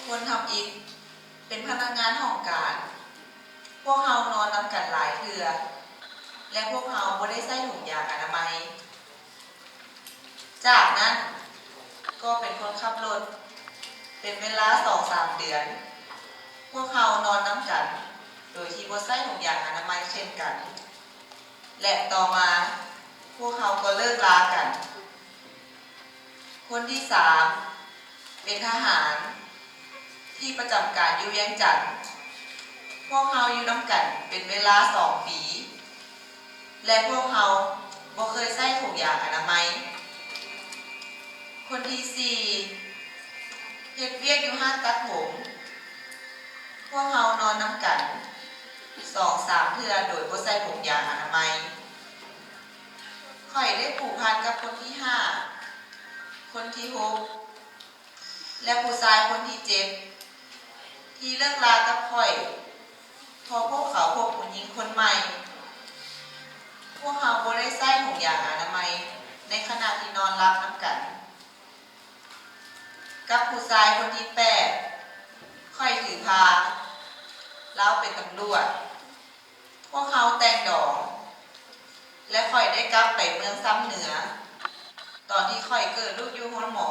ຄົນທຳອິດ ເປັນພະນັກງານຫ້ອງການ. ພວກເຮົານອນນຳກັນຫຼາຍເທື່ອ ແລະ ພວກເຮົາບໍ່ໄດ້ໃຊ້ຖົງຢາງອະນາໄມ. ຈາກນັ້ນກໍເປັນຄົນຂັບລົດ ເປັນເວລາສອງສາມເດືອນ. ພວກເຮົານອນນຳກັນໂດຍທີ່ບໍ່ໃຊ້ຖົງຢາງອະນາໄມເຊັ່ນກັນ ແລະ ຕໍ່ມາພວກເຮົາກໍເລີກລາກັນ. ຄົນທີສາມ ເປັນທະຫານທີ່ປະຈຳການຢູ່ວຽງຈັນ. ພວກເຮົາຢູ່ນຳກັນເປັນເວລາສອງປີ ແລະ ພວກເຮົາບໍ່ເຄີຍໃຊ້ຖົງຢາງອະນາໄມ. ຄົນທີສີ່ ເຮັດວຽກຢູ່ຮ້ານຕັດຜົມ. ພວກເຮົານອນນຳກັນສອງສາມເທື່ອໂດຍບໍ່ໃສ່ຖົງຢາງອະນາໄມ. ຂ້ອຍໄດ້ຜູກພັນກັບຄົນທີຫ້າ, ຄົນທີຫົກ ແລະ ຜູ້ຊາຍຄົນທີເຈັດ ທີ່ເລີກລາກັບຂ້ອຍ ເພາະພວກເຂົາພົບຜູ້ຍິງຄົນໃໝ່. ພວກເຮົາບໍ່ໄດ້ໃຊ້ຖົງຢາງອະນາໄມໃນຂະນະທີ່ນອນຫຼັບນຳກັນ. ກັບຜູ້ຊາຍຄົນທີແປດ ຂ້ອຍຖືພາ, ລາວເປັນຕຳຫຼວດ. ພວກເຮົາແຕ່ງດອງ ແລະ ຂ້ອຍໄດ້ກັບໄປເມືອງຊຳເໜືອ. ຕອນທີ່ຂ້ອຍເກີດລູກຢູ່ໂຮງໝໍ,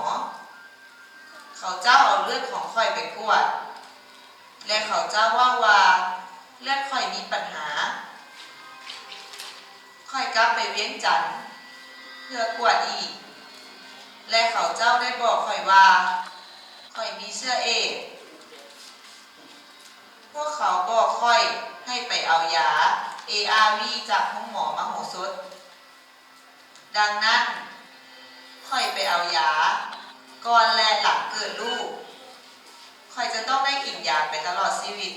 ເຂົາເຈົ້າເອົາເລືອດຂອງຂ້ອຍໄປກວດ ແລະ ເຂົາເຈົ້າເວົ້າວ່າເລືອດຂ້ອຍມີບັນຫາ. ຂ້ອຍກັບໄປວຽງຈັນເພື່ອກວດອີກ ແລະ ເຂົາເຈົ້າໄດ້ບອກຂ້ອຍວ່າຂ້ອຍມີເຊື້ອເອດ. ພວກເຂົາບອກຂ້ອຍໃຫ້ໄປເອົາຢາເອອາວີຈາກໂຮງໝໍມະໂຫສົດ. ດັ່ງນັ້ນ, ຂ້ອຍໄປເອົາຢາກ່ອນ ແລະ ຫຼັງເກີດລູກ. ຂ້ອຍຈະຕ້ອງໄດ້ກິນຢາໄປຕະຫຼອດຊີວິດ.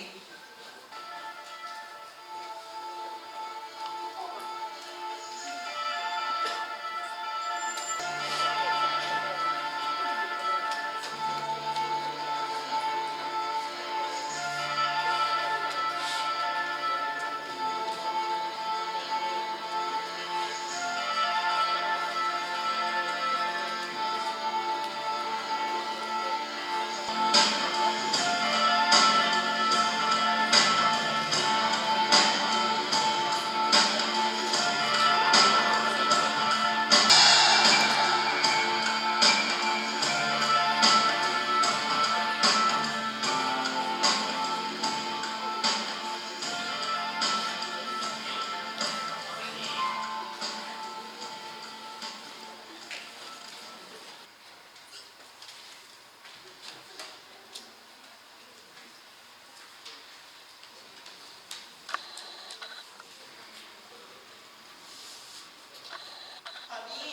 ຕອນນີ້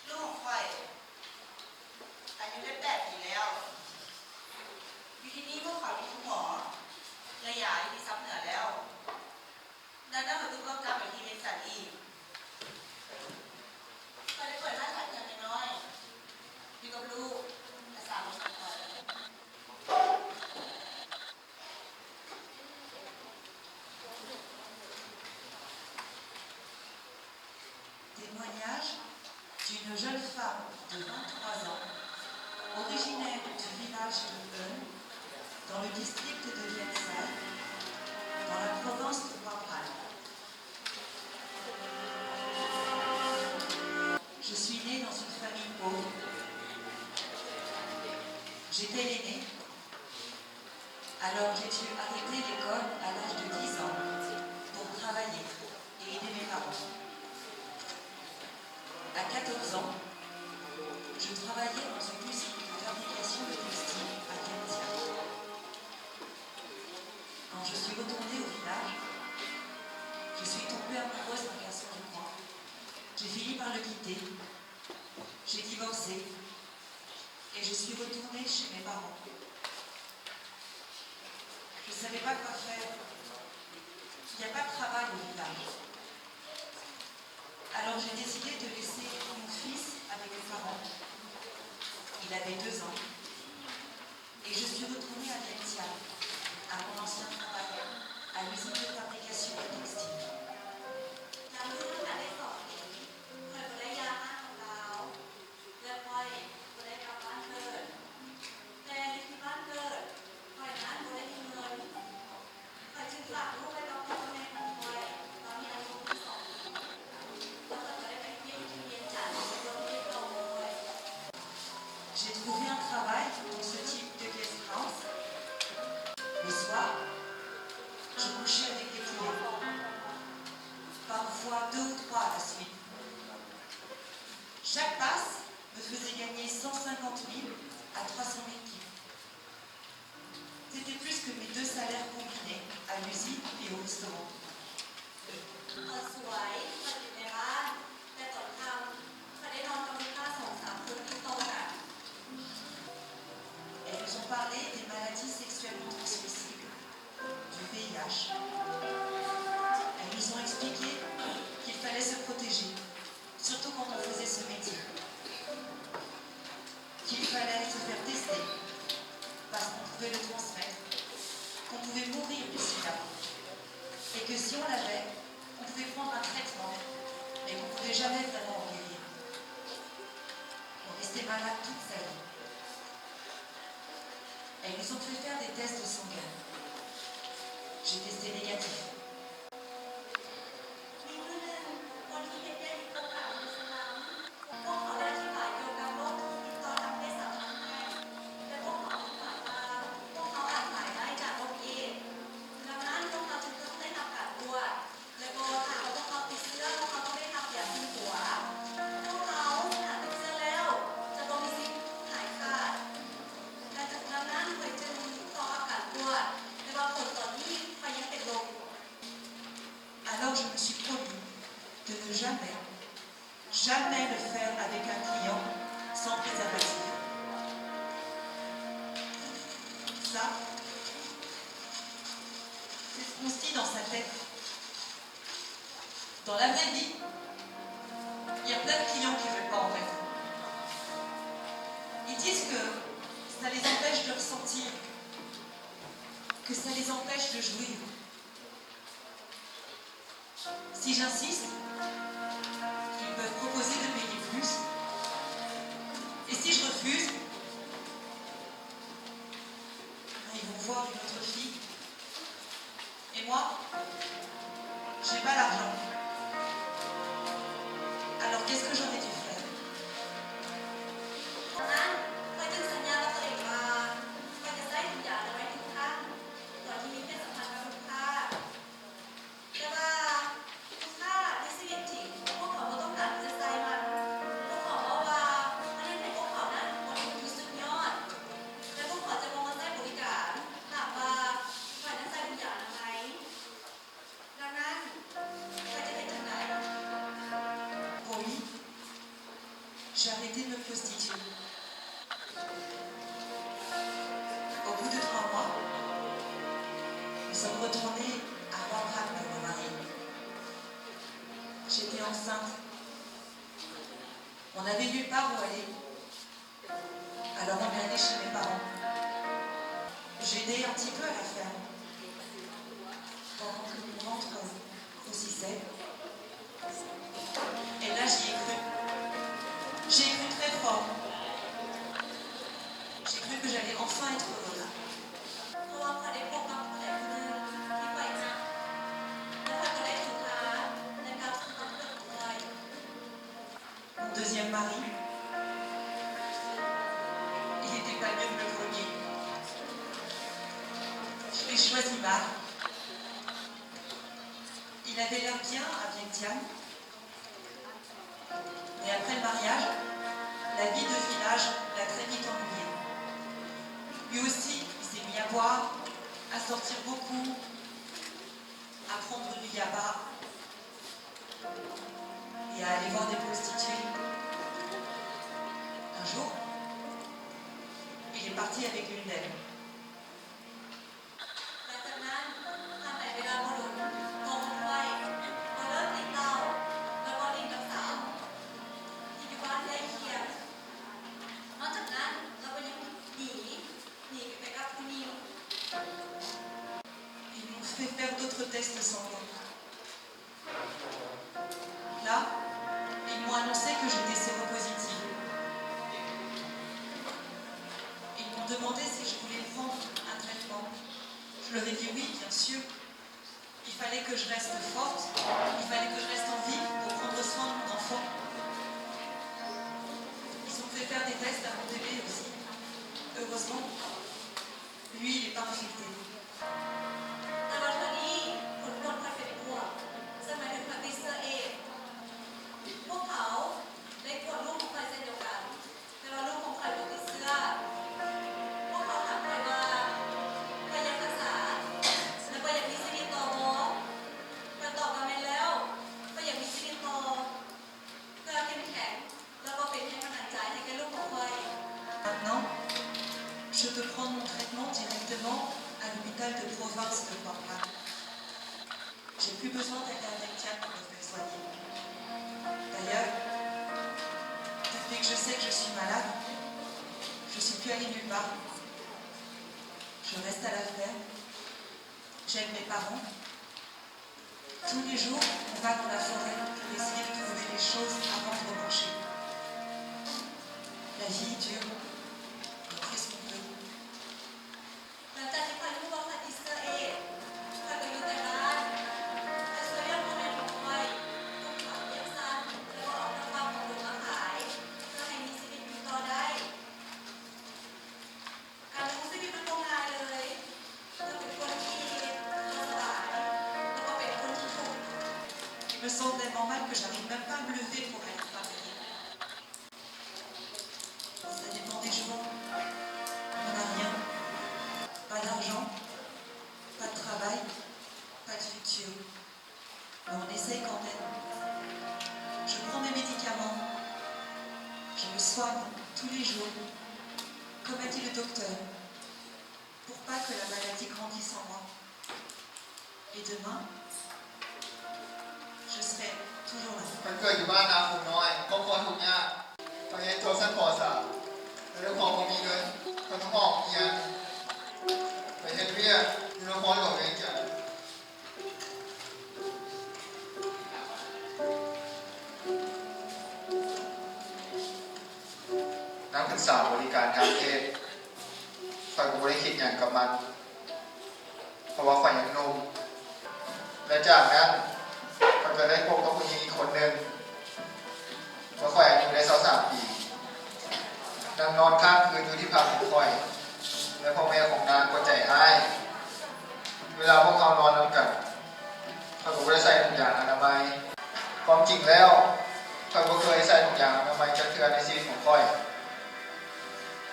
ລູກຂອງຂ້ອຍອາຍຸໄດ້ແປດປີແລ້ວ. ຢູ່ທີ່ນີ້ພວກເຂົາມີໂຮງໝໍ ແລະ ຢາຢູ່ທີ່ຊຳເໜືອແລ້ວ. ດັ່ງນັ້ນ ຂ້ອຍຈຶ່ງຕ້ອງກັບໄປທີ່ວຽງຈັນອີກ. ຂ້ອຍໄດ້ເປີດຮ້ານຂາຍເຄື່ອງນ້ອຍໆ ຢູ່ກັບລູກ ແລະ ສາມີຂອງຂ້ອຍ. Témoignage d'une jeune femme de vingt-trois ans, originaire du village de Eun, dans le district de Liensae, dans la province de Houaphan. Je suis née dans une famille pauvre. J'étais l'aînée. Alors j'ai dû arrêter l'école à l'âge de dix ans pour travailler et aider mes parents. À quatorze ans, je travaillais dans une usine de fabrication de textiles à Vientiane. Quand je suis retournée au village, je suis tombée amoureuse d'un garçon du coin. J'ai fini par le quitter. J'ai divorcé et je suis retournée chez mes parents. Je savais pas quoi faire. Il n'y a pas de travail au village. Alors j'ai décidé de laisser mon fils avec mes parents. Il avait deux ans. Et je suis retournée à Vientiane, à mon ancien travail, à l'usine de fabrication de textiles. ຫຼັງຈາກນັ້ນໄດ້ສອງປີ ຂ້ອຍກໍໄດ້ຢ່າຮ້າງກັບລາວ ແລະ ຂ້ອຍກໍໄດ້ກັບບ້ານເກີດ. ແຕ່ໃນທີ່ ຕອນສວຍຂ້ອຍຢູ່ໃນບ້ານ ແຕ່ຕອນຄ່ຳຂ້ອຍໄດ້ນອນກັບລູກຄ້າສອງສາມຄົນຕິດຕໍ່ກັນ. Elles nous ont parlé des maladies sexuellement transmissibles, du V I H. Elles nous ont expliqué qu'il fallait se protéger, surtout quand on faisait ce métier. Qu'il fallait se faire tester, parce qu'on pouvait le transmettre, qu'on pouvait mourir du sida, et que si on l'avait, on pouvait prendre un traitement, mais qu'on pouvait jamais vraiment en guérir. On restait malade toute sa vie. Elles nous ont fait faire des tests sanguins. J'ai testé négatif. ມີມື້ໜຶ່ງ ຄົນທີ່ເຮັດວຽກຢູ່ໂຄງການໂຮງສະໜາມ ພວກເຂົາໄດ້ອະທິບາຍກ່ຽວກັບໂລກທີ່ຕິດຕໍ່ທາງເພດສຳພັນໃຫ້ ແລະ ພວກເຂົາອະທິບາຍວ່າ ພວກເຂົາອາດຕາຍໄດ້ຈາກໂລກເອດ. ດັ່ງນັ້ນ ພວກເຮົາຈຶ່ງຕ້ອງໄດ້ຮັບການກວດ ແລະ ກໍຖ້າຫາກວ່າພວກເຮົາຕິດເຊື້ອ ພວກເຮົາຕ້ອງໄດ້ຮັບຢາຊຶມຕົວ. ພວກເຮົາຖ້າຕິດເຊື້ອແລ້ວ ຈະບໍ່ມີສິດຫາຍຂາດ ແລະ ດັ່ງນັ້ນ ຂ້ອຍຈຶ່ງຕ້ອງຮັບການກວດ ແຕ່ວ່າຜົນຕອນນີ້ ຂ້ອຍຍັງເປັນລົບ. Alors je me suis promis de ne jamais, jamais le faire avec un client sans préservatif. Ça, c'est ce qu'on se dit dans sa tête. Dans la vraie vie, il y a plein de clients qui veulent pas en mettre. Ils disent que ça les empêche de ressentir, que ça les empêche de jouir. Si j'insiste, ils peuvent proposer de payer plus. Et si je refuse, ils vont voir une autre fille. Et moi, j'ai pas l'argent. Alors qu'est-ce que j'aurais dû faire ? ດັ່ງນັ້ນ ຂ້ອຍຈຶ່ງສັນຍາກັບຕົວເອງວ່າ ຂ້ອຍຈະໃຊ້ຖົງຢາອະນາໄມທຸກຄັ້ງ ຕອນທີ່ມີເພດສຳພັນກັບລູກຄ້າ. ແຕ່ວ່າລູກຄ້າໃນຊີວິດຈິງ ພວກເຂົາບໍ່ຕ້ອງການທີ່ຈະໃສ່ມັນ. ພວກເຂົາເວົ້າວ່າມັນເຮັດໃຫ້ພວກເຂົານັ້ນບໍ່ຖືກຈຸດສຸດຍອດ ແລະ ພວກເຂົາຈະບໍ່ມາໃຊ້ບໍລິການ ຫາກວ່າຂ້ອຍນັ້ນໃສ່ຖົງຢາອະນາໄມ. ດັ່ງນັ້ນ ຂ້ອຍຈະເຮັດຈັ່ງໃດ? Promis, j'ai arrêté de me prostituer. Au bout de trois mois, nous sommes retournés à Roiprat, mon mari. J'étais enceinte. On n'avait nulle part où aller. Alors on est allé chez mes parents. J'ai aidé un petit peu à la ferme, pendant que mon ventre grossissait. Et là, j'y ai cru. J'ai cru très fort. J'ai cru que j'allais enfin être heureuse. ເພາະວ່າຂ້ອຍໄດ້ພົບກັບຜູ້ໃດຜູ້ໜຶ່ງທີ່ຂ້ອຍຮັກ ແລະ ຂ້ອຍກໍໄດ້ຖືກພາໃນການສູ່ຄວາມເກີດຂອງຂ້ອຍ. Mon deuxième mari, il était pas mieux que le premier. Je l'ai choisi mal. Il avait l'air bien avec Diane. Mais après le mariage, la vie de village l'a très vite ennuyé. Lui aussi, il s'est mis à boire, à sortir beaucoup, à prendre du yaba et à aller voir des prostituées. Un jour, il est parti avec l'une d'elles. ຫຼັງຈາກນັ້ນ ຜ່ານໄປເວລາບໍ່ດົນ ພໍ່ຂອງຂ້ອຍກໍເລີ່ມຕິດເຫຼົ້າ ແລະ ກໍຫຼິ້ນກັບສາວທີ່ຢູ່ບ້ານໃກ້ຄຽງ. ນອກຈາກນັ້ນ ລາວກໍຍັງໜີ ໜີໄປກັບຜູ້ຍິງ. Ils m'ont fait faire d'autres tests sanguins. Là, ils m'ont annoncé que j'étais séropositive. Ils m'ont demandé si je voulais prendre un traitement. Je leur ai dit oui, bien sûr. Il fallait que je reste forte, il fallait que je reste en vie pour prendre soin de mon enfant. Ils ont fait faire des tests à mon bébé aussi. Heureusement, lui, il est pas infecté. ແຕ່ວ່າເທື່ອນີ້ຜົນກວດຂ້ອຍເປັນບວກ ສະໄໝເຖິງຂ້ອຍຕິດເຊື້ອເອດ. ພວກເຂົາໄດ້ກວດລູກຂອງຂ້ອຍເຊັ່ນດຽວກັນ ແຕ່ວ່າລູກຂອງຂ້ອຍບໍ່ຕິດເຊື້ອ. ພວກເຂົາຖາມຂ້ອຍວ່າ ຂ້ອຍຢາກຮັກສາ ແລະ ຂ້ອຍຢາກມີຊີວິດຕໍ່ບໍ່? Je peux prendre mon traitement directement à l'hôpital de province de Portland. J'ai plus besoin d'aller à Vectia pour me faire soigner. D'ailleurs, depuis que je sais que je suis malade, je suis plus allée nulle part. Je reste à la ferme. J'aide mes parents. Tous les jours, on va dans la forêt pour essayer de trouver des choses à rendre au marché. La vie est dure, on fait ce qu'on peut. ຫຼັງຈາກທີ່ຂ້ອຍຮູ້ວ່າຂ້ອຍຕິດເຊື້ອເອດ, ຂ້ອຍກໍຢູ່ແຕ່ບ້ານ, ຂ້ອຍຊ່ວຍວຽກພໍ່ແມ່ຂອງຂ້ອຍ, ປູກຜັກ, ລ້ຽງສັດ ແລະ ກໍເອົາເຂົ້າຟາມຂອງຕົນມາຂາຍ ເພື່ອໃຫ້ມີຊີວິດຢູ່ຕໍ່ໄດ້. ການດຳລົງຊີວິດມັນບໍ່ງ່າຍເລີຍ. ຂ້ອຍເປັນຄົນທີ່ບໍ່ສະບາຍ ແລ້ວກໍເປັນຄົນທີ່ທຸກ. Il me semble tellement mal que j'arrive même pas à me lever pour aller travailler. Ça dépend des jours. On n'a rien. Pas d'argent, pas de travail, pas de futur. Mais on essaye quand même. Je prends mes médicaments. Je me soigne tous les jours, comme a dit le docteur, pour pas que la maladie grandisse en moi. Et demain, je serai toujours là. ຂ້ອຍເກີດຢູ່ບ້ານນາຄູນ້ອຍ, ຄອບຄົວທຸກຍາກ. ຂ້ອຍຮຽນຈົບຊັ້ນ ປໍສາມ ແຕ່ດ້ວຍຄວາມບໍ່ມີເງິນ, ຂ້ອຍຕ້ອງອອກໂຮງຮຽນ ໄປເຮັດວຽກຢູ່ນະຄອນຫຼວງວຽງຈັນ. ນັກສຶກສາບໍລິການທາງເພດ, ຂ້ອຍກໍບໍ່ໄດ້ຄິດຫຍັງກັບມັນ ເພາະວ່າຂ້ອຍຍັງໜຸ່ມ. ແລະ ຈາກນັ້ນ ຂ້ອຍກໍໄດ້ພົບກັບຜູ້ຍິງອີກຄົນໜຶ່ງ ເມື່ອຂ້ອຍອາຍຸໄດ້ຊາວສາມປີ, ນາງນອນຄ້າງຄືນຢູ່ທີ່ພັກຂອງຂ້ອຍ ແລະ ພໍ່ແມ່ຂອງນາງກໍໃຈຮ້າຍ. ເວລາພວກເຮົານອນນຳກັນ, ຂ້ອຍກໍບໍ່ໄດ້ໃສ່ຖົງຢາງອະນາໄມ. ຄວາມຈິງແລ້ວ, ຂ້ອຍບໍ່ເຄີຍໃສ່ຖົງຢາງອະນາໄມຈັກເທື່ອໃນຊີວິດຂອງຂ້ອຍ.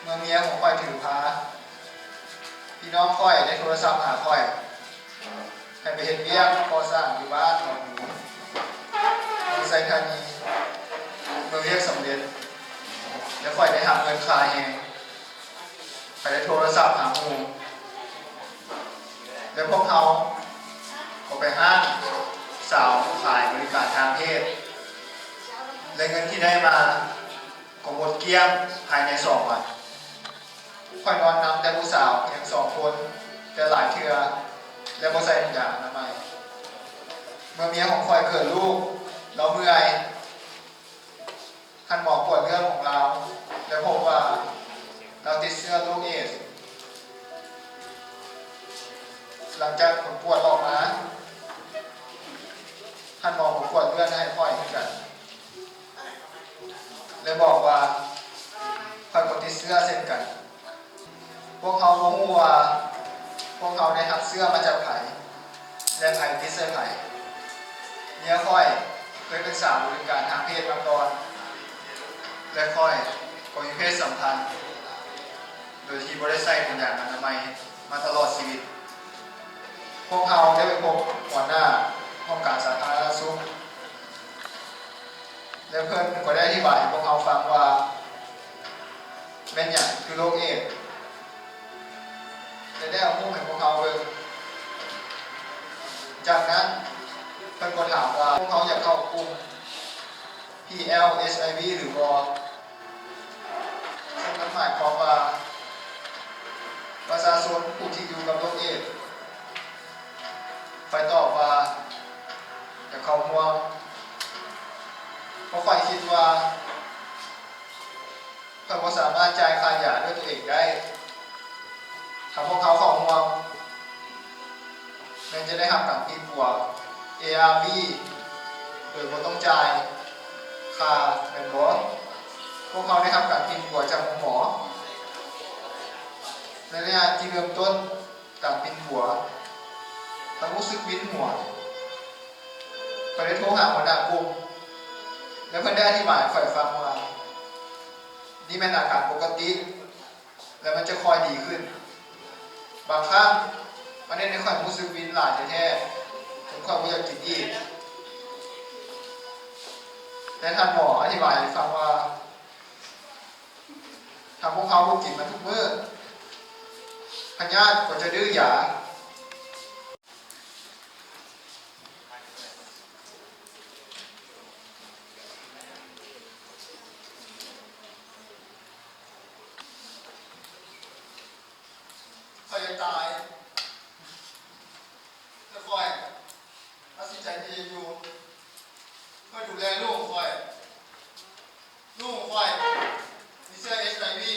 ເມື່ອເມຍຂອງຂ້ອຍຖືພາ, ພີ່ນ້ອງຂ້ອຍໄດ້ໂທລະສັບຫາຂ້ອຍ ໃຫ້ໄປເຮັດວຽກກໍ່ສ້າງຢູ່ບ້ານໜອງຫູ ເມືອງໄຊທານີ. ເມື່ອວຽກສຳເລັດ ແລະ ຂ້ອຍໄດ້ຮັບເງິນຄ່າແຮງ, ຂ້ອຍໄດ້ໂທລະສັບຫາໝູ່ ແລະ ພວກເຮົາກໍໄປຮ້ານສາວຂາຍບໍລິການທາງເພດ ແລະ ເງິນທີ່ໄດ້ມາກໍໝົດກ້ຽງພາຍໃນສອງວັນ. ຂ້ອຍນອນນຳແຕ່ຜູ້ສາວພຽງສອງຄົນ ແຕ່ຫຼາຍເທື່ອ ແລະ ບໍ່ໃສ່ຖົງຢາງອະນາໄມ. ເມື່ອເມຍຂອງຂ້ອຍເກີດລູກ, ລາວເມື່ອຍ. ທ່ານໝໍກວດເລືອດຂອງລາວ ແລະ ພົບວ່າລາວຕິດເຊື້ອໂລກເອດ. ຫຼັງຈາກຜົນກວດອອກມາ, ທ່ານໝໍກໍກວດເລືອດໃຫ້ຂ້ອຍຄືກັນ ແລະ ບອກວ່າຂ້ອຍກໍຕິດເຊື້ອເຊັ່ນກັນ. ພວກເຮົາບໍ່ຮູ້ວ່າພວກເຮົາໄດ້ຮັບເຊື້ອມາຈາກໃຜ ແລະ ໃຜຕິດໃສ່ໃຜ. ເມຍຂ້ອຍເຄີຍເປັນສາວບໍລິການທາງເພດມາກ່ອນ ແລະ ຂ້ອຍກໍມີເພດສຳພັນໂດຍທີ່ບໍ່ໄດ້ໃສ່ຖົງຢາງອະນາໄມມາຕະຫຼອດຊີວິດ. ພວກເຮົາໄດ້ໄປພົບຫົວໜ້າຫ້ອງການສາທາລະນະສຸກ ແລະ ເພິ່ນກໍໄດ້ອະທິບາຍໃຫ້ພວກເຮົາຟັງວ່າ ແມ່ນຫຍັງຄືໂລກເອດ ແລະ ໄດ້ເອົາຮູບໃຫ້ພວກເຮົາເບິ່ງ. ຈາກນັ້ນເພິ່ນກໍຖາມວ່າ ພວກເຮົາຢາກເຂົ້າກຸ່ມ ພີແອລ ເອັດຊ໌ໄອວີ ຫຼືບໍ່? ເຊິ່ງມັນໝາຍຄວາມວ່າ ປະຊາຊົນຜູ້ທີ່ຢູ່ກັບໂລກເອດ. ຂ້ອຍຕອບວ່າ ຢາກເຂົ້າຮ່ວມ ເພາະຂ້ອຍຄິດວ່າ ຂ້ອຍບໍ່ສາມາດຈ່າຍຄ່າຢາດ້ວຍຕົວເອງໄດ້. ຖ້າພວກເຮົາເຂົ້າຮ່ວມ ແມ່ນຈະໄດ້ຮັບການປິ່ນປົວ ເອອາວີ ໂດຍບໍ່ຕ້ອງຈ່າຍຄ່າ, ແມ່ນບໍ່? ພວກເຮົາໄດ້ຮັບການປິ່ນປົວຈາກໂຮງໝໍ. ໃນໄລຍະທີ່ເລີ່ມຕົ້ນການປິ່ນປົວ, ຂ້ອຍຮູ້ສຶກວິນຫົວ. ຂ້ອຍໄດ້ໂທຫາຫົວໜ້າກຸ່ມ ແລະ ເພິ່ນໄດ້ອະທິບາຍໃຫ້ຂ້ອຍຟັງວ່າ ນີ້ແມ່ນອາການປົກກະຕິ ແລະ ມັນຈະຄ່ອຍດີຂຶ້ນ. ບາງຄັ້ງມັນເຮັດໃຫ້ຂ້ອຍຮູ້ສຶກວິນຫຼາຍແທ້ໆ ຈົນຂ້ອຍບໍ່ຢາກກິນອີກ. ແຕ່ທ່ານໝໍອະທິບາຍໃຫ້ຟັງວ່າ ຖ້າພວກເຮົາບໍ່ກິນມັນທຸກມື້, ພະຍາດກໍຈະດື້ຢາ. ຂ້ອຍຢາກຕາຍ ແຕ່ຂ້ອຍຕັດສິນໃຈທີ່ຈະຢູ່ ເພື່ອດູແລລູກຂອງຂ້ອຍ. ລູກຂອງຂ້ອຍມີເຊື້ອ ເອັດໄອວີ